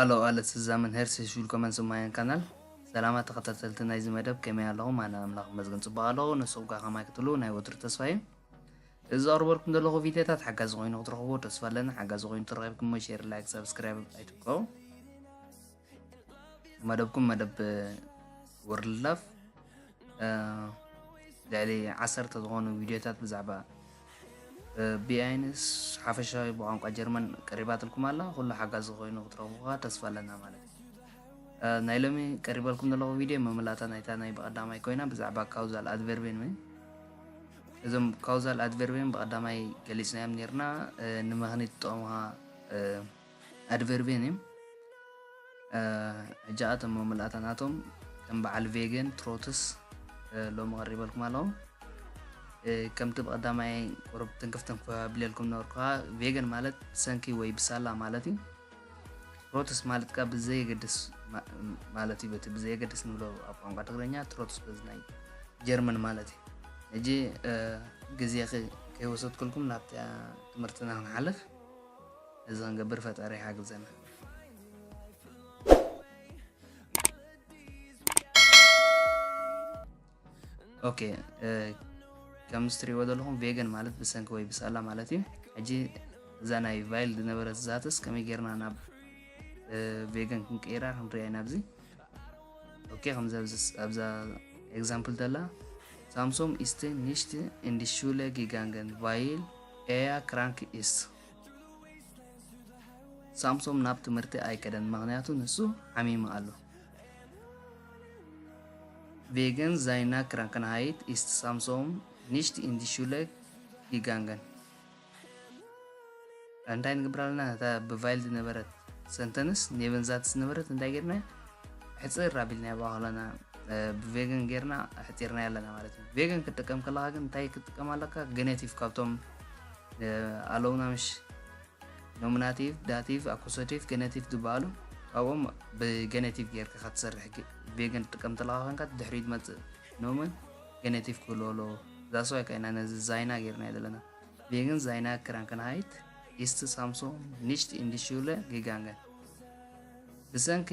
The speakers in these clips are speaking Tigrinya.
Hallo alle zusammen, herzlich willkommen zu meinem Kanal. ሰላማት ተኸታተልቲ ናይዚ መደብ፣ ከመይ ኣለኹም? ኣነ ኣምላኽ ይመስገን ጽቡቕ ኣለኹ። ንስኹም ከ ከማይ ክትህልዉ ናይ ወትሩ ተስፋ እዩ። እዚ ዘቕርበልኩም ዘለኹ ቪድዮታት ሓጋዚ ኮይኑ ክትረኽብዎ ተስፋ ኣለና። ሓጋዚ ኮይኑ ተረኺብኩሞ ሼር፣ ላይክ፣ ሳብስክራይብ ኣይትብቀው። መደብኩም መደብ ወርልድ ላቭ ልዕሊ ዓሰርተ ዝኾኑ ቪድዮታት ብዛዕባ ቢኣይንስ ሓፈሻዊ ብቋንቋ ጀርመን ቀሪባትልኩም ኣላ። ኩሉ ሓጋዚ ኮይኑ ክትረኽቡ ከዓ ተስፋ ኣለና ማለት እዩ። ናይ ሎሚ ቀሪበልኩም ዘለኹ ቪድዮ መመላእታ ናይታ ናይ ብቐዳማይ ኮይና ብዛዕባ ካውዛል ኣድቨርቤን እዩ። እዞም ካውዛል ኣድቨርቤን ብቐዳማይ ገሊጽናዮም ነርና። ንምኽኒት ዝጠቕሙኻ ኣድቨርቤን እዮም። ሕጂ ኣቶም መመላእታ ናቶም ከም በዓል ቬገን፣ ትሮትስ ሎሚ ቀሪበልኩም ኣለኹ። ከምቲ ብቐዳማይ ቁሩብ ትንክፍ ትንክፍ ኣቢለልኩም ነበርኩ፣ ቬገን ማለት ብሰንኪ ወይ ብሳላ ማለት እዩ። ትሮትስ ማለት ከኣ ብዘየገድስ ማ-፣ ማለት እዩ። በቲ ብዘየገድስ ንብሎ ኣብ ቋንቋ ትግርኛ፣ ትሮትስ በዚ ናይ ጀርመን ማለት እዩ። ሕጂ ግዜ ከ-፣ ከይወሰድኩልኩም ናብቲ ትምህርትና ክንሓልፍ እዚ ክንገብር ፈጣሪ ይሓግዘና። ኦኬ፣ ከምዚ ትሪእዎ ዘለኹም ቬገን ማለት ብሰንኪ ወይ ብሳላ ማለት እዩ። ሕጂ እዛ ናይ ቫይል ዝነበረት ዛትስ ከመይ ጌርና ናብ ቬገን ክንቀይራ ክንሪኣ ኢና ኣብዚ። ኦኬ፣ ከምዚ ኣብዚ፣ ኣብዛ ኤግዛምፕል ዘላ ሳምሶም ኢስት ኒሽት ኢንዲ ሹለ ጊጋንገን ቫይል ኤያ ክራንክ ኢስት። ሳምሶም ናብ ትምህርቲ ኣይከደን፣ ምኽንያቱ ንሱ ሓሚሙ ኣሎ። ቬገን ዛይና ክራንከንሃይት ኢስት ሳምሶም ኒሽት ኢንዲ ሹለ ጊጋንገን። እንታይ ንገብር ኣለና? እታ ብቫይል ዝነበረት ሰንተንስ ኔቨንዛት ዝነበረት እንታይ ጌርና? ሕፅር ኣቢልና ባኸለና ብቬገን ጌርና ሕፂርና ኣለና ማለት እዩ። ቬገን ክትጥቀም ከለካ ግን እንታይ ክትጥቀም ኣለካ? ገኔቲቭ ካብቶም ኣለውና ምሽ ኖሚናቲቭ፣ ዳቲቭ፣ ኣኩሳቲቭ፣ ገኔቲቭ ዝበሃሉ ካብኦም ብገኔቲቭ ጌርካ ክትሰርሕ ጌ-፣ ቬገን ትጥቀም ተለካ ኮንካ ድሕሪት መጽእ ኖምን ገኔቲቭ ክህልዎ ኣለዎ። ዛስዋይ ካይና ነዚ ዛይና ጌርና ዘለና። ቬገን ዛይና ክራንከንሃይት ኢስት ሳምሶም ኒሽት ኢንዲ ሹለ ጊጋንገን። ብሰንኪ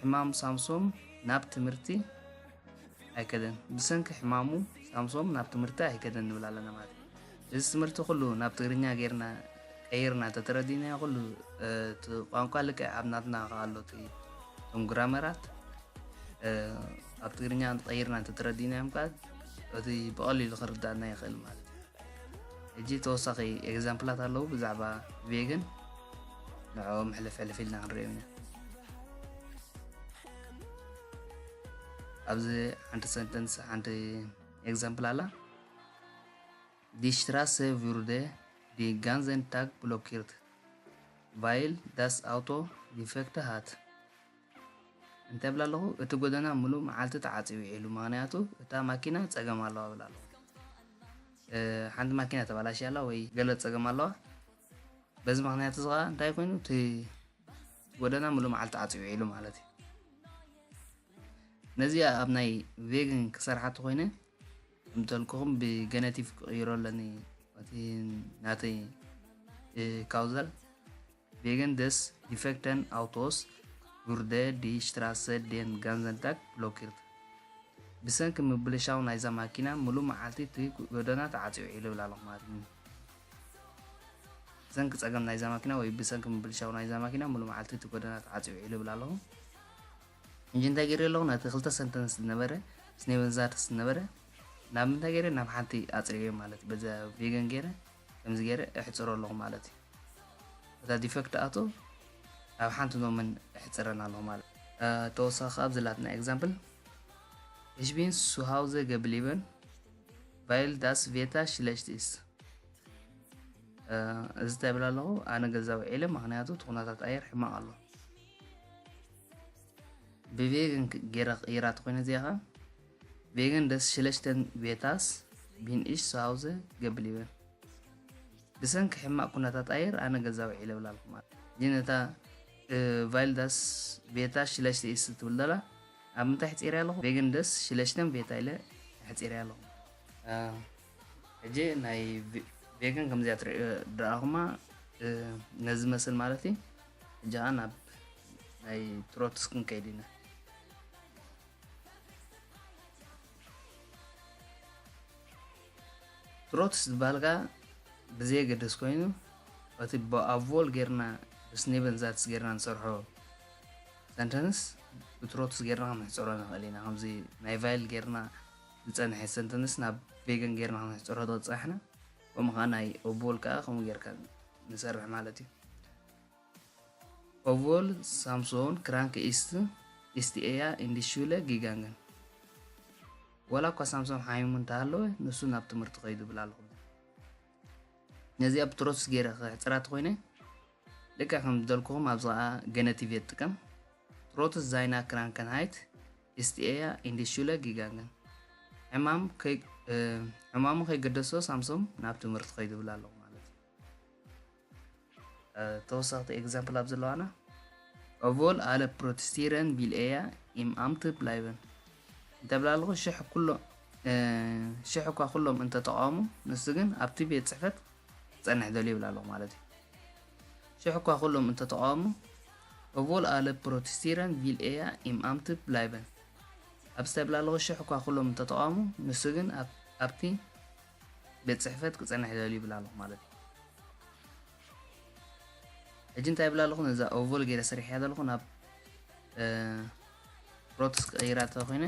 ሕማም ሳምሶም ናብ ትምህርቲ ኣይከደን። ብሰንኪ ሕማሙ ሳምሶም ናብ ትምህርቲ ኣይከደን ንብል ኣለና ማለት እዩ። እዚ ትምህርቲ ኩሉ ናብ ትግርኛ ጌርና ቀይርና ተተረዲናዮ ኩሉ እቲ ቋንቋ ልክዕ ኣብ ናትና ከኣሎ እቲ እቶም ግራመራት ኣብ ትግርኛ ቀይርና ተተረዲናዮም ከዓ እቲ ብቐሊሉ ክርዳእና ይኽእል ማለት እዩ። ሕጂ ተወሳኺ ኤግዛምፕላት ኣለዉ ብዛዕባ ቬገን፣ ንዕኦም ሕልፍ ሕልፍ ኢልና ክንሪኦም ኢና። ኣብዚ ሓንቲ ሰንተንስ ሓንቲ ኤግዛምፕል ኣላ። Die Straße wurde die ganzen Tag blockiert, weil das Auto defekt hat. እንታይ ብላ ኣለኹ? እቲ ጎደና ምሉእ መዓልቲ ተዓጺቡ ውዒሉ፣ ምኽንያቱ እታ ማኪና ጸገም ኣለዋ ብላ ኣለኹ። ሓንቲ ማኪና ተባላሽያ ኣላ ወይ ገለ ጸገም ኣለዋ። በዚ ምኽንያት እዚ ኸዓ እንታይ ኮይኑ እቲ ጎደና ምሉእ መዓልቲ ተዓጺቡ ውዒሉ ማለት እዩ። ነዚኣ ኣብ ናይ ቬገን ክሰርሓ ተኾይነ ከምተልኩኹም ብገነቲቭ ክቕይሮ ኣለኒ። እቲ ናተይ ካውዛል ቬገን ደስ ዲፌክተን ኣውቶስ ጉርደ ዲ ሽትራሰ ዴን ጋንዘንታክ ብሎኪርት። ብሰንኪ ምብልሻው ናይዛ ማኪና ሙሉ መዓልቲ እቲ ጎደና ተዓጽዩ ውዒሉ ይብል ኣለኹ ማለት እዩ። ብሰንኪ ጸገም ናይዛ ማኪና ወይ ብሰንኪ ምብልሻው ናይዛ ማኪና ሙሉ መዓልቲ እቲ ጎደና ተዓጽዩ ውዒሉ ይብል ኣለኹ። እንጂ እንታይ ገይረ ኣለኹ ነቲ ክልተ ሰንተንስ ዝነበረ ስኔቨንዛትስ ዝነበረ ናብ ምንታይ ገይረ ናብ ሓንቲ ኣጽሪዮ ማለት በዛ ቬገን ገይረ ከምዚ ገይረ እሕጽሮ ኣለኹ ማለት እዩ። እታ ዲፌክት ኣቶ ኣብ ሓንቲ ኖመን እሕጽረን ኣለኹ ማለት ተወሳኺ ኣብዚ ላትና ኤግዛምፕል Ich bin zu Hause geblieben, weil das Wetter schlecht ist. እዚ እንታይ ብል ኣለኹ ኣነ ገዛ ውዒለ ምክንያቱ እቲ ኩነታት ኣየር ሕማቕ ኣሎ። ብቬገን ገይረ ክቕይራ ተኮይነ እዚኣ ኸዓ ቬገን ደስ ሽለሽተን ቤታስ ቢን ኢሽ ሳውዘ ገብሊበን ብሰንኪ ሕማቕ ኩነታት ኣየር ኣነ ገዛ ውዒለ እብል ኣለኹ ማለት ግን እታ ቫይልዳስ ቤታ ሽለሽተ ኢስ ትብል ዘላ ኣብ ምንታይ ሕፂረ ኣለኹ ቬገን ደስ ሽለሽተን ቤታ ኢለ ሕፂረ ኣለኹ። ሕጂ ናይ ቬገን ከምዚኣ ትሪኦ ድረኣኹማ ነዚ መስል ማለት እዩ። ሕጂ ኸዓ ናብ ናይ ትሮትስ ክንከይድ ኢና። ትሮትስ ዝበሃል ከኣ ብዘየገድስ ኮይኑ፣ እቲ ብ-፣ ብ ኦቭል ጌርና፣ ብስኔቨን ዛትስ ጌርና ንሰርሖ ሰንተንስ ብትሮትስ ጌርና ክንሕጽሮ ንኽእል ኢና። ከምዚ ናይ ቫይል ጌርና ዝጸንሐ ሰንተንስ ናብ ቬገን ጌርና ክንሕጽሮ ተጸናሕና፣ ከምኡ ከኣ ናይ ኦቭል ከኣ ከምኡ ጌርካ ንሰርሕ ማለት እዩ። ኦቭል ሳምሶን ክራንክ ኢስት ኢስት ኤያ ኢንዲሹለ ጊጋንገን። ወላ እኳ ሳምሶን ሓሚሙ እንተሃለወ፣ ንሱ ናብ ትምህርቲ ከይዱ ብል ኣለኹ። ነዚኣ ብትሮትስ ገይረ ክሕጽራ ተኾይነ፣ ልክዕ ከም ዝደልኩኹም ኣብዚ ኸኣ ገነቲቭ እየ ዝጥቀም። ትሮትስ ዛይና ክራንከንሃይት ኢስት ኤያ ኢንዲሹለ ጊጋንገን። ሕማም ከይ-፣ እ፣ ሕማሙ ከይገደሶ ሳምሶም ናብ ትምህርቲ ከይዱ ብል ኣለኹ ማለት እዩ። እ፣ ተወሰኽቲ ኤግዛምፕል ኣብ ዘለዋና፣ ኦቮል ኣለ ፕሮቴስቲረን ቪል ኤያ ኢም ኣምት ብላይበን። እንተ ብላ ኣለኹ ሽሕ ኩሎ-፣ እ፣ ሽሕ እኳ ኩሎም እንተተቃወሙ፣ ንሱ ግን ኣብቲ ቤት ጽሕፈት ክጸንሕ ደልዩ ይብል ኣለኹ ማለት እዩ። ሽሕ እኳ ኩሎም እንተተቃወሙ፣ ኦቮል ኣለ ፕሮቴስቲረን ቪል ኤያ ኢም ኣምት ብላይበን። ኣብዚ እንታይ ይብል ኣለኹ? ሽሕ እኳ ኩሎም እንተተቃወሙ፣ ንሱ ግን ኣብ-፣ ኣብቲ ቤት ጽሕፈት ክጸንሕ ደልዩ ይብል ኣለኹ ማለት እዩ። ሕጂ እንታይ ይብል ኣለኹ? ነዛ ኦቮል ገይረ ሰሪሐያ ዘለኹ ናብ፣ እ፣ ፕሮትስ ክቕይራ ተኾይነ፣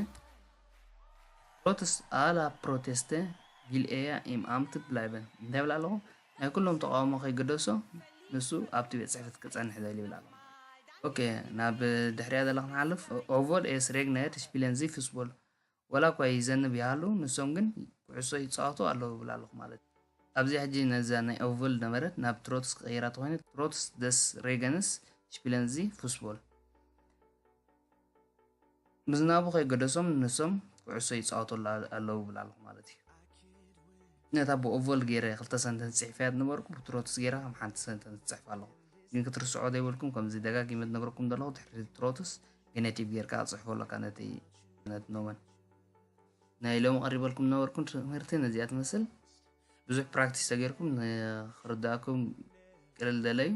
ፕሮትስ ኣላ ፕሮቴስተ ቪል ኤያ ኢም ኣምት ብላይበን። እንታይ ይብል ኣለኹ? ናይ ኩሎም ተቃውሞ ከይገደሶ፣ ንሱ ኣብቲ ቤት ጽሕፈት ክጸንሕ ደልዩ ይብል ኣለኹ። ኦኬ፣ ናብ ድሕሪያ ዘላ ክንሓልፍ። ኦቮል ኤስ ሬግነድ ሽፒለን ዚ ፉስቦል። ወላ እኳ ይዘንብ ይሃሉ፣ ንሶም ግን ኩዕሶ ይጻወቱ ኣለዉ ይብል ኣለኹ ማለት እዩ። ኣብዚ ሕጂ ነዛ ናይ ኦቭል ነበረት ናብ ትሮትስ ክቐይራ ተኾይነ፣ ትሮትስ ደስ ሬገንስ ሽፒለን ዚ ፉስቦል። ምዝናቡ ከይገደሶም ንሶም ኩዕሶ ይጻወቱ ኣለ-፣ ኣለዉ ይብል ኣለኹ ማለት እዩ። ነታ ብኦቮል ገይረ ክልተ ሰንተንስ ጽሒፈያ ዝነበርኩ፣ ብትሮትስ ገይረ ከም ሓንቲ ሰንተንስ ጽሕፍ ኣለኹ። ግን ክትርስዖ ዘይብልኩም፣ ከምዚ ደጋጊመ ዝነግረኩም ዘለኹ፣ ድሕሪ ትሮትስ ገነቲቭ ጌርካ ጽሕፎ ኣለካ ነቲ፣ ነቲ ኖመን። ናይ ሎሚ ቀሪበልኩም ዝነበርኩ ትምህርቲ ነዚኣ ትመስል። ብዙሕ ፕራክቲስ ተገይርኩም ንኽርድኣኩም ቅልል ደለዩ።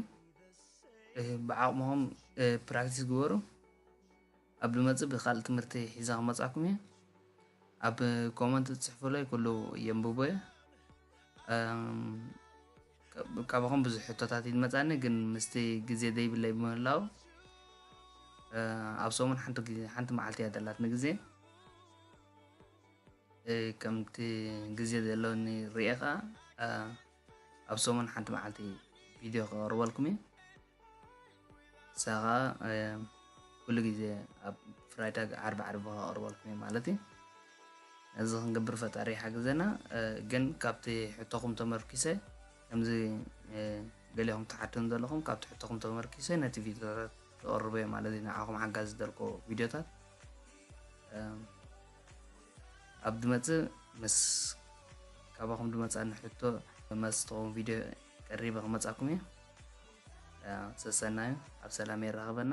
እ፣ ብዓቕምኹም፣ እ፣ ፕራክቲስ ግበሩ። ኣብ ዝመጽእ ብኻልእ ትምህርቲ ሒዘ ክመጻኩም እየ። ኣብ ኮመንት ትጽሕፉለይ ኩሉ የንብቦ እየ። እም፣ ካብ-፣ ካባኹም ብዙሕ ሕቶታት እዩ ዝመጻኒ፣ ግን ምስቲ ግዜ ዘይብለይ ብምህላው፣ እ፣ ኣብ ሰሙን ሓንቲ ግዜ፣ ሓንቲ መዓልቲ እያ ዘላትኒ ግዜ። እ፣ ከምቲ ግዜ ዘለኒ ርእየ ኸኣ፣ እ፣ ኣብ ሰሙን ሓንቲ መዓልቲ ቪድዮ ከቕርበልኩም እየ። ንሳ ኸኣ፣ እ፣ ኩሉ ግዜ ኣብ ፍራይዳ ዓርቢ ዓርቢ ከቕርበልኩም እየ ማለት እዩ። ነዚ ክንገብር ፈጣሪ ይሓግዘና። እ፣ ግን ካብቲ ሕቶኹም ተመርኪሰ፣ ከምዚ፣ እ፣ ገሊኹም ትሓቱን ዘለኹም፣ ካብቲ ሕቶኹም ተመርኪሰ ነቲ ቪድዮታት ክቕርብ እየ ማለት እዩ። ንዓኹም ሓጋዚ ዝደልኮ ቪድዮታት፣ እ፣ ኣብ ዝመጽእ ምስ ካባኹም ዝመጻኒ ሕቶ መስ ትኸውን ቪድዮ ቀሪበ ክመጻኩም እየ። እ፣ ሰሰናዩ፣ ኣብ ሰላም የራኽበና።